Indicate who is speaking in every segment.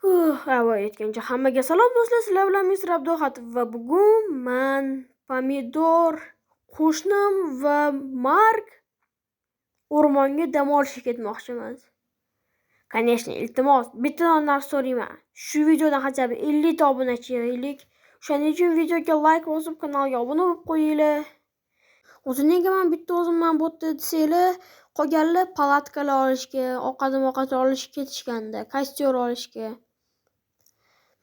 Speaker 1: Avo aytgancha, hammaga salom, do'stlar, sizlar bilan Mr. Abduhatov va bugun man, Pomidor, qo'shnim va Mark o'rmonga dam olishga ketmoqchimiz. Конечно, iltimos, bitta narsa so'rayman. Shu videodan хотя бы 50 ta obunachi yig'aylik. O'shaning uchun videoga like bosib, kanalga obuna bo'lib qo'yinglar. O'zi nega man bitta o'zimman bu yerda desanglar, qolganlar palatkalar olishga, ovqat-ovqat olishga ketishgandi, костёр olishga.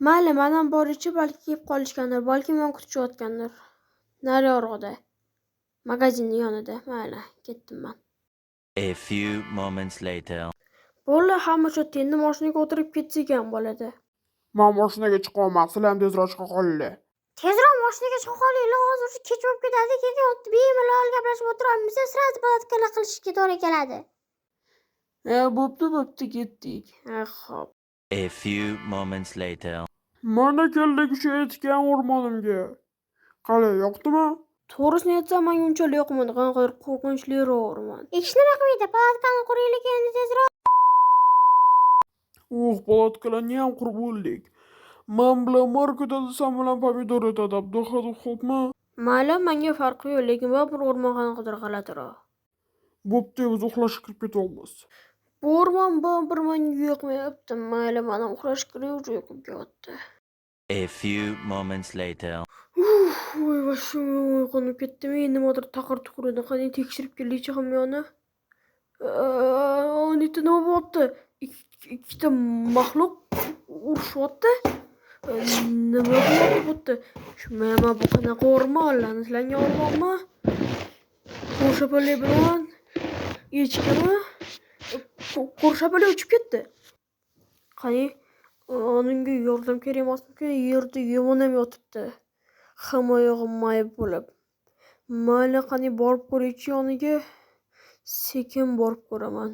Speaker 1: Mayli, manam boricha balki kelib qolishgandir, balki meni kutishayotgandir. Nariroqda. Magazinning yonida. Mayli, ketdim man.
Speaker 2: A few moments later.
Speaker 1: Bolalar, hamma shu yerda, endi mashinaga o'tirib ketsak ham bo'ladi.
Speaker 3: Man mashinaga chiqolman, sizlar ham tezroq chiqa qolinglar.
Speaker 4: Tezroq mashinaga chiqa qolinglar, hozir уже kech bo'lib ketadi, keyin bemalol gaplashib o'tirolmaymiz, сразу palatkalar qilishga to'g'ri keladi.
Speaker 1: E, bo'pti, bo'pti, ketdik. Ha, xo'p.
Speaker 2: A few moments later.
Speaker 3: Mana keldik shu aytgan o'rmonimga. Qalay, yoqdimi?
Speaker 1: To'g'risini aytsam, menga unchalik yoqmadi, qanaqadir qo'rqinchliroq o'rmon.
Speaker 4: Hech nima qilmaydi, palatkani quraylik endi tezroq.
Speaker 3: Uh, palatkalarni ham qurib bo'ldik. Man bilan Mark o'tadi, san bilan Pomidor o'tadi. Abduhatov, xo'pmi?
Speaker 1: Mayli, menga farqi yo'q, lekin baribir o'rmon qanaqadir g'alatiroq.
Speaker 3: Bo'pti, biz uxlashga kirib ketyapmiz.
Speaker 1: Bu o'rmon baribir menga yoqmayapti. Mayli, man ham uxlashga kiray, уже uyqum kelyapti.
Speaker 2: A few moments later.
Speaker 1: Uf, voy, вообще uyg'onib ketdim. Nimadir taqir-tuqir edi. Qani, tekshirib kelaychi hamma yoqni. Ana yerda nima bo'lyapti? Ikkita maxluq urushyapti. Nima bo'lyapti bu yerda? Tushunmayapman, bu qanaqa o'rmon? La'natlangan o'rmonmi? Ko'rshapalak bilan echkimi? Ko'rshapalak uchib ketdi. Qani, unga yordam kerak emasmikan? Yerda yomon ham yotibdi. Hamma yog'im mayib bo'lib. Mayli, qani, borib ko'raychi yoniga. Sekin borib ko'raman.